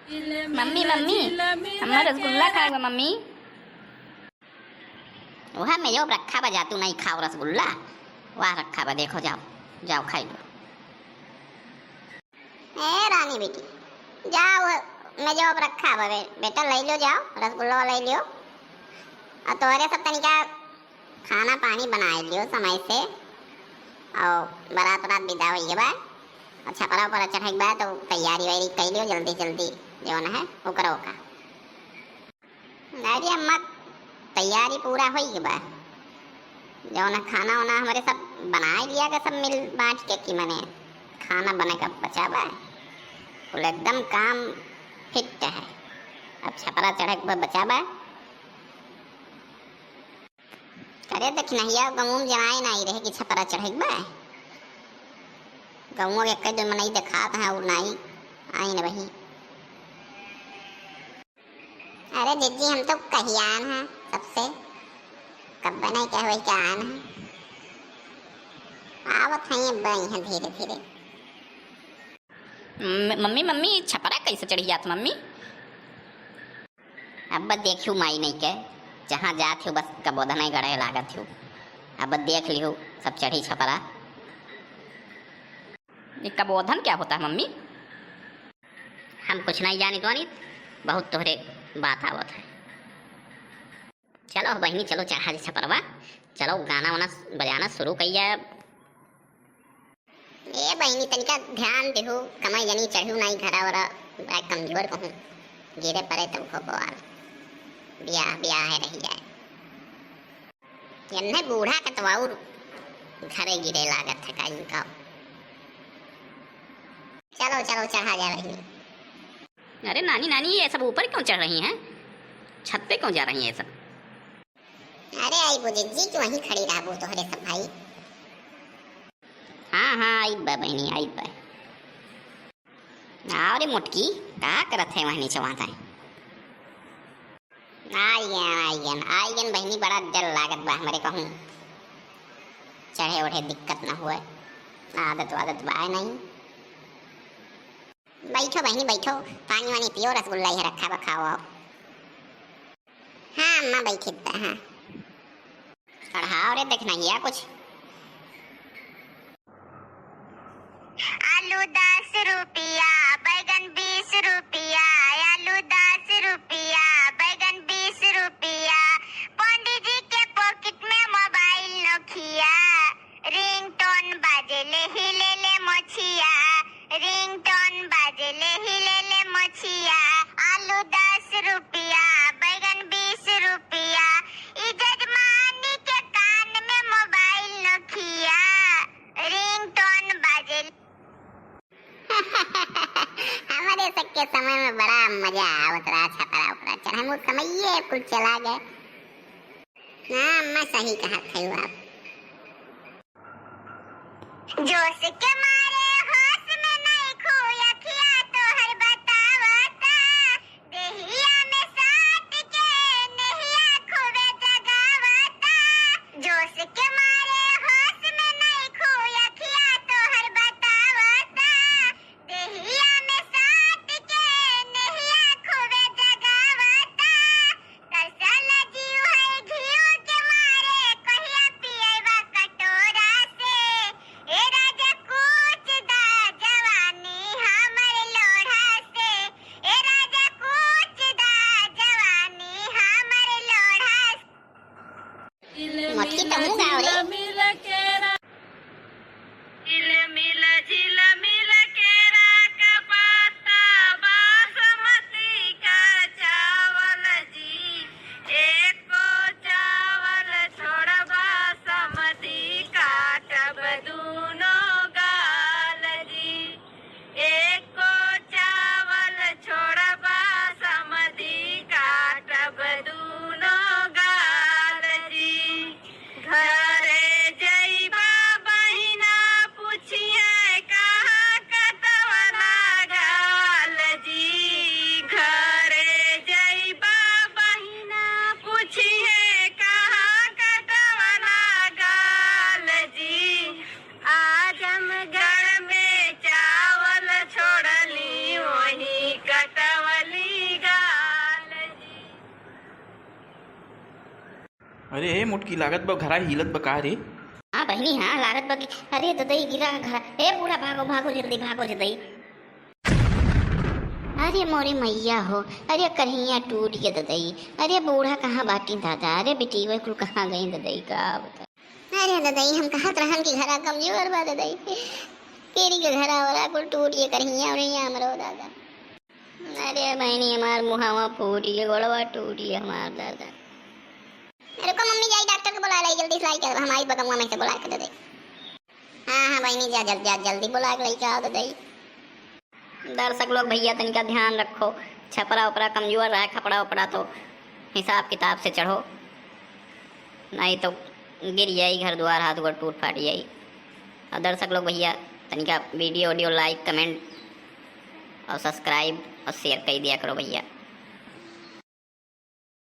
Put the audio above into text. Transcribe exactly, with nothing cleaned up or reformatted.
मम्मी, मम्मी, हमार रसगुल्ला खाए बा, मम्मी। वह मेजो पर रखा बा, जा तू नहीं खाओ रसगुल्ला। वह रखा बा, देखो, जाओ, जाओ खाई लो। ए रानी बेटी, जाओ, मेजो पर रखा बा, बे-, बेटा, ले लो, जाओ, रसगुल्ला ले लियो। और तोहरे सब तनिका खाना पानी बनाए लियो समय से, और बारात वारात विदा होई के बा, और छपरा ऊपर चढ़े के बा, तो तैयारी वैयारी कर लियो जल्दी जल्दी, जौन है ओकरा ओका। अरे अम्मा, तैयारी पूरा होई के बा, जौन है खाना वाना हमरे सब बनाए लिया के सब मिल बांट के, कि मने खाना बने का बचा बा, कुल एकदम काम फिट है, अब छपरा चढ़े के बा बचा बा। अरे दखिनहिया, गउँवा में जनाए नाई रहे कि छपरा चढ़े के बा। गउँवा के एक्के दो मनई देखात हैं और नाई आई न वही। अरे जिज्जी, हम तो कहियान हैं सबसे, कब नहीं कह वही के आन हैं। आवत हैं अब यहाँ धीरे धीरे। म-, मम्मी, मम्मी, छपरा कैसे चढ़ी जात मम्मी? अब देखियो माई नहीं के, जहाँ जात हो बस कबोधन ही गढ़े लागत हो। अब देख लियो सब चढ़ी छपरा। ये कबोधन क्या होता है मम्मी? हम कुछ नहीं जानित वानित, बहुत तोहरे बात आवत है। चलो बहिनी, चलो चढ़ा दे छपरवा, चलो गाना वाना बजाना शुरू कइल जाए अब। ए बहिनी, तनिका ध्यान देहु, कमाई जनी चढ़ू नाई घरा वरा, बड़ा कमजोर कहूँ, गिरे पड़े तब हो बवाल, बियाह बियाह है रही जाए। एन्ने बूढ़ा के तो और घरे गिरे लागत है का इनका। चलो चलो चढ़ा जा रही है। अरे नानी नानी, ये सब ऊपर क्यों चढ़ रही हैं, छत पे क्यों जा रही हैं ये सब? अरे आई बुझे जी, क्यों वहीं खड़ी रहबो तोहरे सब भाई। हाँ हाँ, आई बा बहिनी, आई बा। आओ रे मोटकी, का करत है वहाँ नीचे वहाँ ताई? आई गन, आई गन, आई गन बहिनी, बड़ा डर लागत बा हमरे कहूँ। चढ़े उढ़े दिक्कत न हुए, आदत वादत बा नहीं। बैठो बहिनी बैठो, पानी वानी पियो, रसगुल्ला ही रखा बा, खाओ आओ। हाँ अम्मा, बैठित बा, हाँ। चढ़ाओ रे, देखना हिया कुछ। आलू दस रुपया, बैगन बीस रुपया, आलू दस रुपया, बैगन बीस रुपया। पंडित जी के पॉकेट में मोबाइल नोकिया, रिंगटोन बाजेले हिलेले मोछिया, रिंगटोन बाजेले हिलेले मोछिया। आलू दस रुपया, बैगन बीस रुपया, ई जजमानी के कान में मोबाइल नोकिया, रिंगटोन बाजेले। हमरे सबके समय में बड़ा मजा आवत रहा छपरा उपरा चढ़े, वो समइये कुल चला गए। हाँ अम्मा, सही कहत है आप। जोश के मारे होश में नहीं खो, अखिया तोहर बतावता, देहिया में साट के नेहिया खूबे जगावता। जोश के मारे होश में नहीं खो, अखिया तोहर बतावता, देहिया में साट के नेहिया खूबे जगावता। तरसल जीव है घियो के मारे, कहिया पिएबा कटोरा से। ए राजा कुछ अरे ए मोटकी, लागत बा घरा हिलत बा का रे? हाँ बहिनी, हाँ लागत बा कि, अरे ददई गिरा घरा। ए बूढ़ा, भागो भागो जल्दी, भागो जल्दी। अरे मोरे मैया हो, अरे करहिया टूट गए ददई। अरे बूढ़ा कहाँ बाटी दादा, अरे बिटिया कुल कहाँ गई ददई का बता। अरे ददई, हम कहत रहन कि घरा कमजोर बा ददई, केरी के घरा वाला कुल टूट गए, करहिया उरहिया हमरो दादा। अरे बहिनी, हमार मुहावा फूट गए, गोड़वा टूट गए हमार दादा। रुको मम्मी, जाई डॉक्टर के बुला लाई जल्दी से, लाई के हम आई बगमुआ में से बुला के ददई। हाँ हाँ बहिनी, जा जल्दी, जा जल्दी बुला के लेके आओ ददई। दर्शक लोग भैया तनिका ध्यान रखो, छपरा उपरा कमजोर रहा, खपड़ा उपड़ा तो हिसाब किताब से चढ़ो, नहीं तो गिर जाई घर द्वार, हाथ गोड़ टूट फाट जाई। और दर्शक लोग भैया तनिका video audio like comment और subscribe और share कर दिया करो भैया।